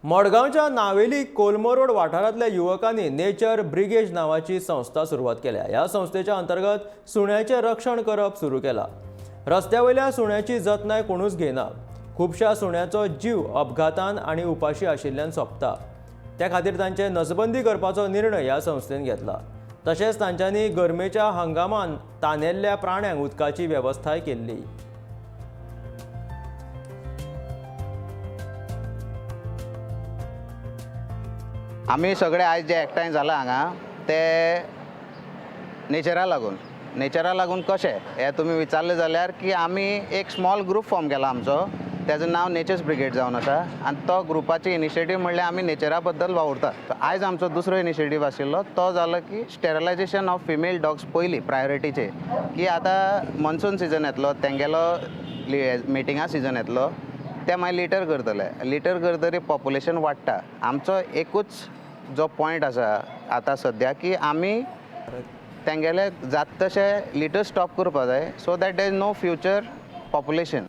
मडगांवच्या नावेली कोलमो रोड वाठारांतल्या युवकांनी नेचर ब्रिगेज नांवाची संस्था सुरवात केल्या. ह्या संस्थेच्या अंतर्गत सुण्याचें रक्षण करप सुरू केलां. रस्त्या वयल्या सुण्याची जतनाय कोणूच घेना. खुबश्या सुण्याचो जीव अपघातान आनी उपाशी आशिल्ल्यान सोंपता. त्या खातीर तांचे नसबंदी करपाचो निर्णय ह्या संस्थेन घेतला. तशेंच तांच्यांनी गरमेच्या हंगामान तानेल्ल्या प्राण्यांक उदकाची वेवस्थाय केल्ली. आमी सगळे आयज जे एकठांय जाला हांगा ते नेचरा लागून. नेचरा लागून कशें हें तुमी विचारलें जाल्यार की आमी एक स्मॉल ग्रूप फॉर्म केला आमचो, तेजो नांव नेचर्स ब्रिगेड जावन आसा आनी तो ग्रुपाची इनिशिएटीव म्हणल्यार आमी नेचरा बद्दल वावुरतात. आयज आमचो दुसरो इनिशिएटीव आशिल्लो तो जालो की स्टेरलायजेशन ऑफ फिमेल डॉग्स पयली प्रायोरिटीचे, की आतां मॉन्सून सिजन येतलो, तेंगेलो मिटिंगा सिजन येतलो, ते मागीर लिटर करतले. लिटर करतरी पॉप्युलेशन वाडटा. आमचो एकूच जो पॉयंट आसा आतां सद्या की आमी तेंगेले जात तशें लिटर स्टॉप करपा जाय, so that there is no future population.